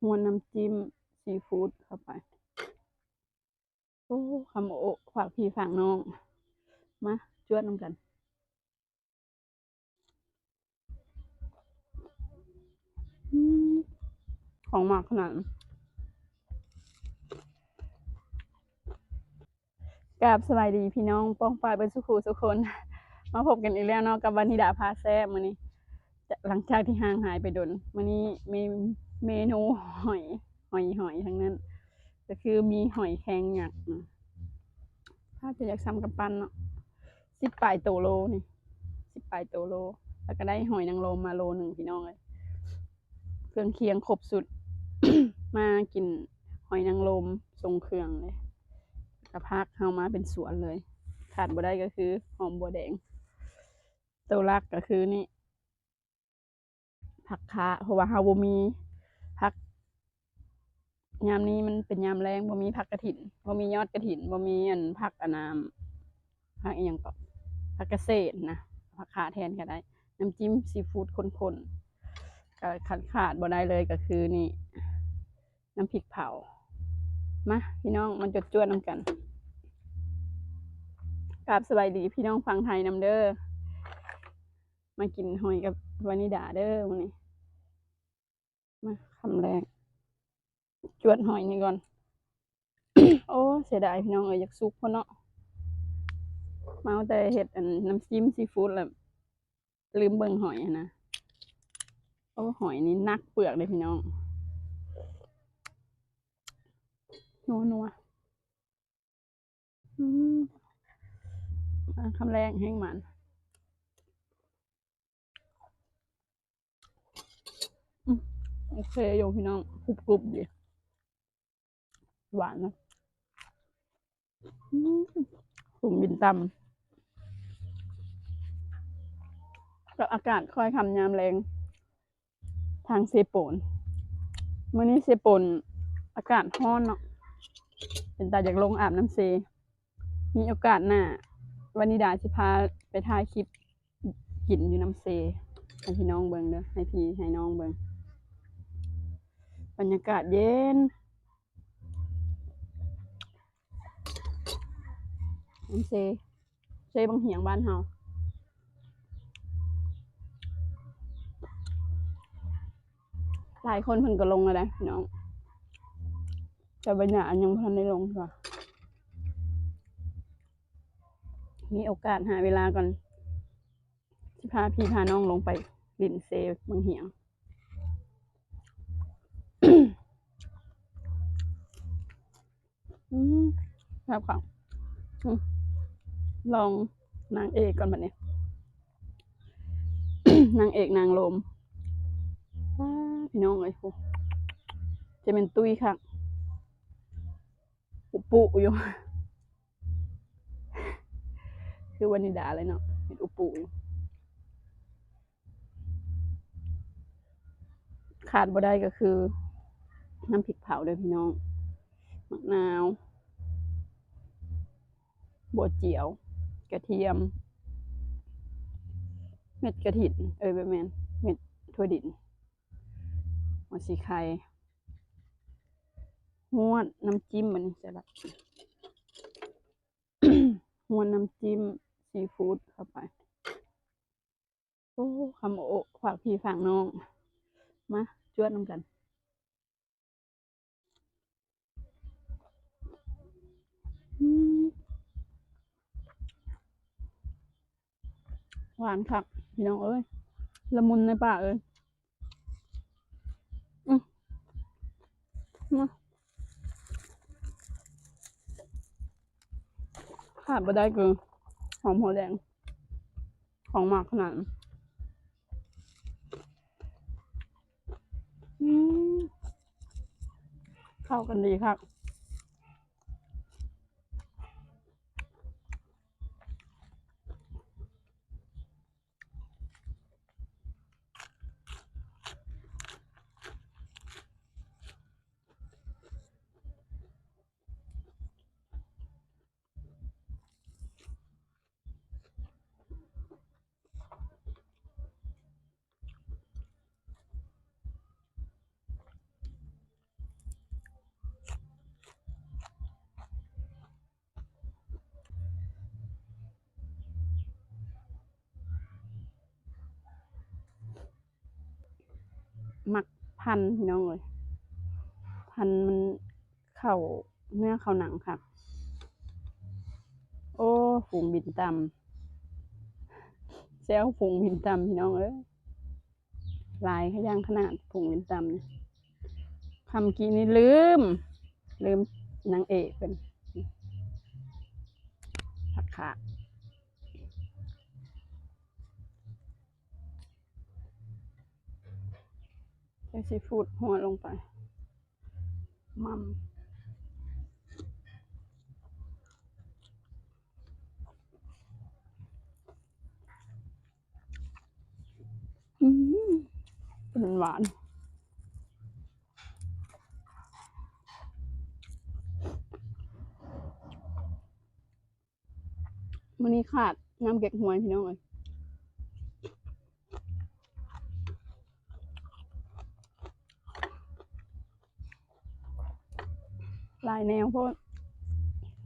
ນວນน้ำจิ้มซีฟู้ดเข้าไป โอ้ คำโอ ฝากพี่ฝากน้อง มา จวดนำกัน อืม ของมากขนาดนั้น กราบสบายดีพี่น้องป้องปายเบิดสุขุสุคน มาพบกันอีกแล้วเนาะ กับวานิดาพาแซ่บมื้อนี้ หลังจากที่ห่างหายไปโดน มื้อนี้เม เมนูหอย หอย หอยทั้งนั้น ก็คือมีหอยแครงยักษ์นะ ถ้าจะอยากซ้ำกำปั้นเนาะ สิบปลายโตโลนี่ สิบปลายโตโล แล้วก็ได้หอยนางรมมาโลหนึ่งพี่น้องเอ้ย เครื่องเคียงครบสุด มากินหอยนางรมทรงเครื่องเลย แล้วก็ผักเฮามาเป็นสวนเลย ขาดบ่ได้ก็คือหอมบัวแดง ตัวหลักก็คือนี่ ผักคะ เพราะว่าเฮาบ่มีผัก ยามนี้มันเป็นยามแล้ง บ่มีผักกะถิน บ่มียอดกะถิน บ่มีอันผักอันนั้น ผักอีหยังเกาะ ผักกะเสดนะ ผักคะแทนก็ได้ น้ำจิ้มซีฟู้ดข้นๆ ก็ขาด ขาดบ่ได้เลยก็คือนี่ น้ำพริกเผา มาพี่น้อง มาจวดๆนำกัน กราบสบายดีพี่น้องฝั่งไทยนำเด้อ มากินหอยกับวานิดาเด้อมื้อนี้ มา คำแรก จวดหอยนี่ก่อน โอ้ เสียดายพี่น้องเอ้ย อยากสุกพุ้นเนาะ มาเอาแต่เฮ็ดอันน้ำจิ้มซีฟู้ดแล้ว ลืมเบิ่งหอยหั้นนะ โอ้ หอยนี่หนักเปลือกเลยพี่น้อง นัวๆ อืม อ่ะ คำแรกแฮงมัน อืม โอเคอยู่พี่น้อง กรุบๆ ดี หวานนะ อืม สูงบินต่ำ กับอากาศค่อยค่ำยามแลง ทางเซโปน มื้อนี้เซโปนอากาศร้อนเนาะ เป็นตาอยากลงอาบน้ำเซ มีโอกาสหน้าวานิดาสิพาไปถ่ายคลิปกินอยู่น้ำเซ ให้พี่น้องเบิ่งเด้อ ให้พี่ให้น้องเบิ่ง บรรยากาศเย็น น้ำเซ เซบังเหียงบ้านเฮา หลายคนเพิ่นก็ลงแล้วเด้พี่น้อง แต่บรรยากาศยังบ่ทันได้ลงเทื่อ มีโอกาสหาเวลาก่อน สิพาพี่พาน้องลงไปหลิ้นเซบังเหียง อืม แซ่บค่ะ อืม ลองนางเอกก่อนบัดนี้ นางเอกนางลม ป๊าด พี่น้องเอ้ย โอ้ จะเป็นตุ้ยคัก อุปุอยู่ คือวานิดาเลยเนาะ เฮ็ดอุปุอยู่ ขาดบ่ได้ก็คือน้ำพริกเผาเด้อพี่น้อง หมากนาว บัวเจียว กระเทียม เม็ดกระถิน เอ้ย บ่แม่น เม็ดถั่วดิน หัวสีไข่ ฮวดน้ำจิ้ม อันนี้ใส่ละ ฮวดน้ำจิ้มซีฟู้ดเข้าไป โอ้ คำโอ ฝากพี่ฝากน้อง มา จวดนำกัน อืม หวานคัก พี่น้องเอ้ย ละมุนในปากเอ้ย อืม มา ขาดบ่ได้คือหอมหัวแดง ของมากขนาดนั้น อืม เข้ากันดีคัก ມັກພັນພີ່ນ້ອງເອີຍ ພັນມັນເຂົ້າເນື້ອເຂົ້າໜັງຄັກ. ໂອ້ ຝູງບິນຕ່ຳ ແຊວຝູງບິນຕ່ຳພີ່ນ້ອງເອີຍ. ຫຼາຍຢ່າງຂະໜາດ ຜົງເປັນຕຳນີ້. ຄຳກີ້ນີ້ລືມ ລືມນາງເອກເພິ່ນ ຜັກຂາ ແລ້ວຊີຟູດຫົວລົງໄປ ໝ່ຳ. ອືມ ເປັນຫວານ. ມື້ນີ້ຂາດນ້ຳເກັກຮວຍພີ່ນ້ອງເອີຍ. ຫຼາຍແນວໂພດ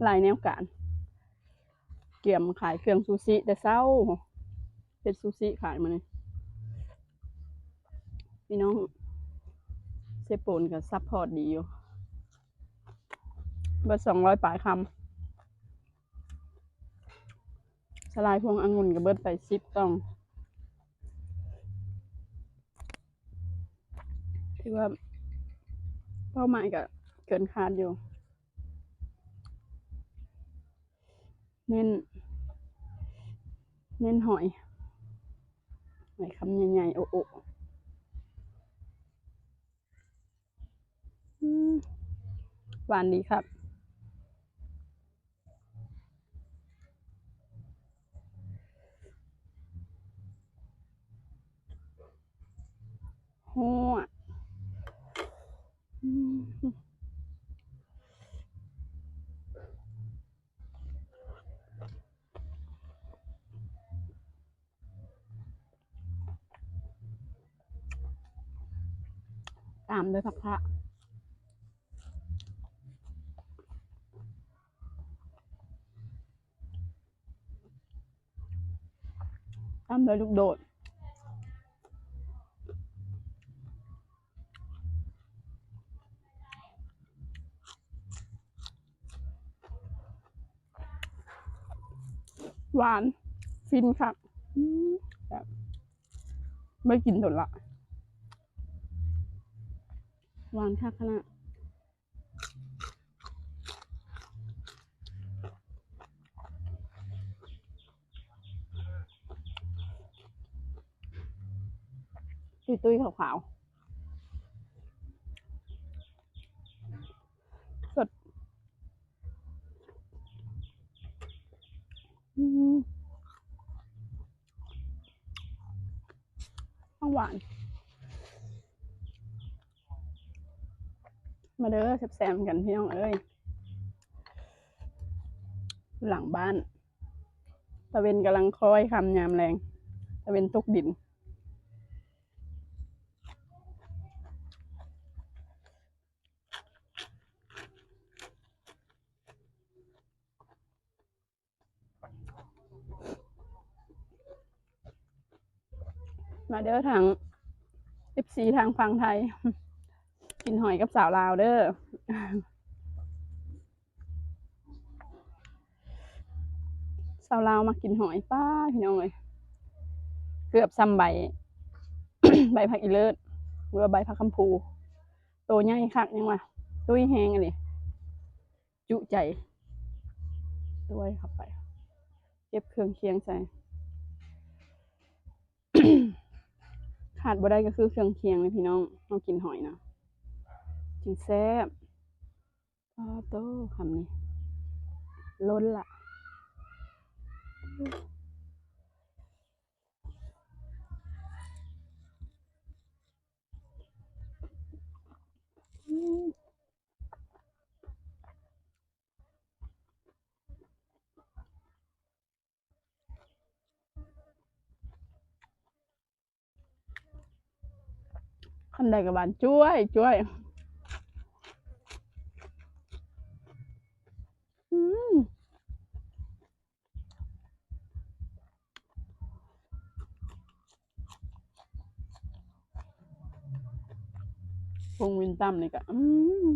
ຫຼາຍແນວການ. ກຽມຂາຍເຄື່ອງຊູຊິແຕ່ເຊົ້າ ເຮັດຊູຊິຂາຍມື້ນີ້. ພີ່ນ້ອງເຊໂປນກໍຊັບພອດດີຢູ່ ເບິດສອງຮ້ອຍປາຍຄຳ. ສາຫຼ່າຍພວງອະງຸ່ນກໍເບິດໄປສິບກ່ອງ. ຖືວ່າເປົ້າໝາຍກໍເກີນຄາດຢູ່. ເນັ້ນ ເນັ້ນຫອຍ ຫອຍຄຳໃຫຍ່ໆ ໂອະໆ. ອືມ ຫວານດີຄັກ. ຮວດ ອືມ. ຕາມດ້ວຍຜັກຄະ ຕາມດ້ວຍລູກໂດດ. ຫວານ ຟິນຄັກ ອືມ ແບບ ບໍ່ໄດ້ກິນດົນລະ ຫວານຄັກຂະໜາດ. ຕຸ້ຍໆ ຂາວໆ ສົດ ອືມ ຫວານ. ມາເດີ ແຊບໆ ກັນພີ່ນ້ອງເອີຍ ຫຼັງບ້ານ ຕາເວັນກຳລັງຄ້ອຍຄ່ຳຍາມແລງ ຕາເວັນຕົກດິນ. ມາເດີທາງ ເອັຟຊີ ທາງຝັ່ງໄທ ກິນຫອຍກັບສາວລາວເດີ ສາວລາວມັກກິນຫອຍ ປ້າ ພີ່ນ້ອງເອີຍ ເກືອບສ່ຳໃບ ໃບຜັກອີເລີດ ຫຼືວ່າໃບຜັກຄຳພູ ໂຕໃຫຍ່ຄັກ ຍັງວ່າຕຸ້ຍແຮງອີ່ຫຼີ. ຈຸໃຈ ດ້ວຍເຂົ້າໄປ ເກັບເຄື່ອງຄຽງໃສ່ ຂາດບໍ່ໄດ້ກໍຄືເຄື່ອງຄຽງເລີຍພີ່ນ້ອງ ເຮົາກິນຫອຍນະ ຈຶ່ງແຊບ. ອ້າໂຕ ຄຳນີ້ ລົ້ນລະ. ຄຳໃດກໍຫວານຈ້ວຍໆ ອືມ. ພົງວິນຕຳນີ້ກະ ອືມ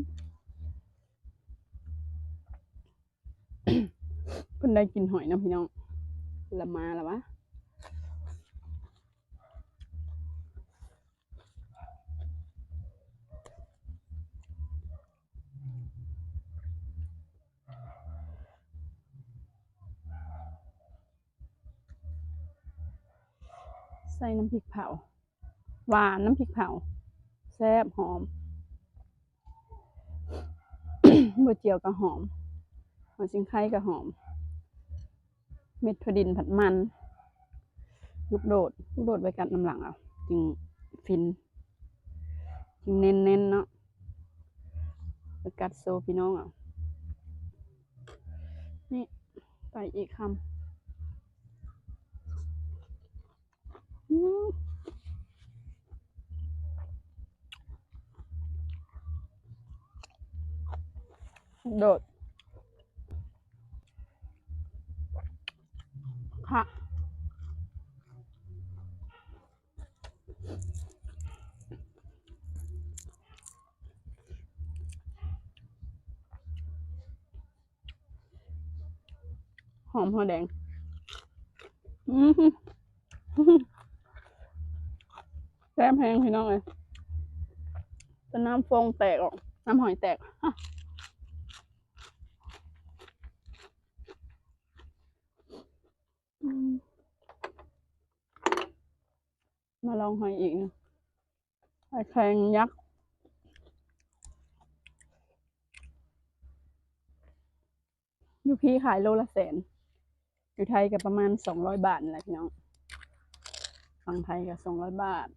ເພິ່ນໄດ້ກິນຫອຍນຳພີ່ນ້ອງ ລະມາລະວະ. ໃສ່ນ້ຳພິກເຜົາ ຫວານນ້ຳພິກເຜົາ ແຊບຫອມ ບໍ່ຈຽວກະຫອມ ຫົວຊິງໄຄກະຫອມ ເມັດຖົ່ວດິນພັດມັນ ລູກໂດດ ລູກໂດດໄວ້ກັດນຳຫຼັງເອົາ ຈຶ່ງຟິນ ຈຶ່ງເນັ້ນໆເນາະ ໄວ້ກັດໂຊພີ່ນ້ອງເອົາ. ນີ້ ໄປອີກຄຳ. ອືມ ໂດດ ຄັກ. ຫອມຫົວແດງ ອືມ ແຊບແຮງພີ່ນ້ອງເອີຍ ຈົນນ້ຳຟອງແຕກອອກ ນ້ຳຫອຍແຕກ. ອືມ ມາລອງຫອຍອີກ ຫອຍແຄງຍັກ ຢູ່ພີ້ຂາຍໂລລະແສນ ຢູ່ໄທກະປະມານສອງຮ້ອຍບາດນີ້ແຫຼະພີ່ນ້ອງ ຝັ່ງໄທກະສອງຮ້ອຍບາດ.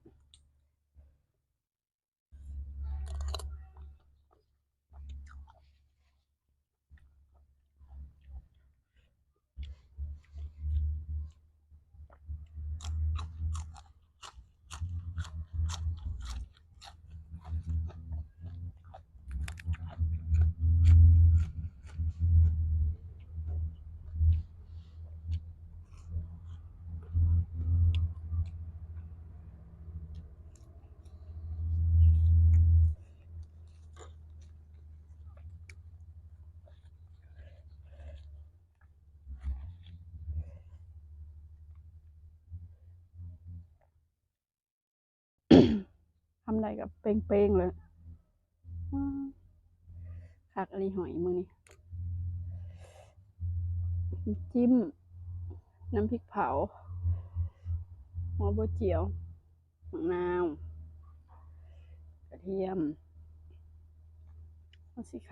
ຄຳໃດກະເປັງໆເລີຍ ວ້າ ຄັກອີ່ຫຼີຫອຍມື້ນີ້ ຈິ້ມນ້ຳພິກເຜົາ ຫົວໂບຈຽວ ໝາກນາວ ກະທຽມ ຫົວສີໄຄ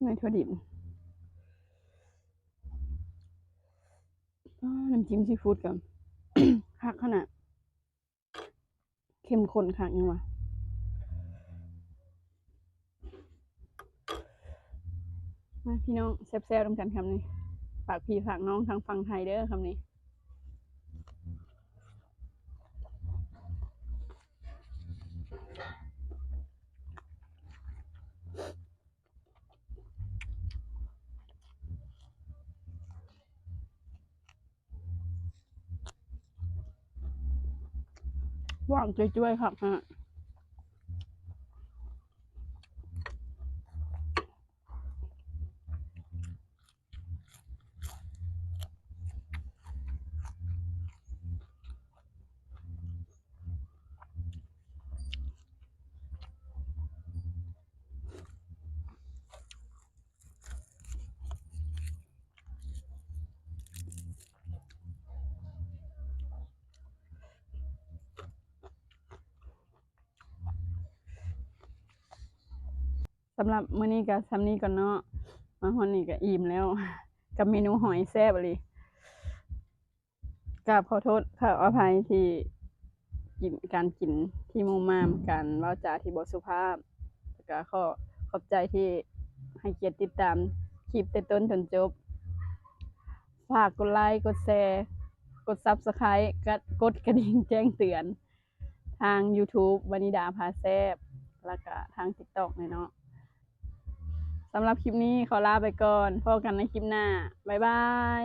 ໃນຖົ່ວດິນ ອ້າ ນ້ຳຈິ້ມຊີຟູດກະຄັກຂະໜາດ ເຂັ້ມຂຸ້ນຄັກຫຍັງຫວາ. ມາພີ່ນ້ອງ ແຊບໆນຳກັນຄຳນີ້ ຝາກພີ່ຝາກນ້ອງທາງຝັ່ງໄທເດີຄຳນີ້. ຫວານຈ້ວຍໆ ຄັກຂະໜາດ. ສຳລັບມື້ນີ້ກະສ່ຳນີ້ກ່ອນເນາະ ມາຮອດນີ້ກະອີ່ມແລ້ວ ກັບເມນູຫອຍແຊບອີ່ຫຼີ. ກາບຂໍໂທດຂໍອະໄພທີ່ກິນ ການກິນທີ່ໝູ່ໝ້າມ ການເວົ້າຈາທີ່ບໍ່ສຸພາບ ແລ້ວກະຂໍຂອບໃຈທີ່ໃຫ້ກຽດຕິດຕາມຄລິບແຕ່ຕົ້ນຈົນຈົບ. ຝາກກົດໄລກ໌ ກົດແຊ ກົດຊັບສະໄຄຣບ໌ ກະກົດກະດິ່ງແຈ້ງເຕືອນ ທາງຢູທູບ ວານິດາພາແຊບ ແລ້ວກະທາງຕິກຕັອກແນ່ເນາະ. ສຳລັບຄລິບນີ້ຂໍລາໄປກ່ອນ ພໍ້ກັນໃນຄລິບໜ້າ ບາຍບາຍ.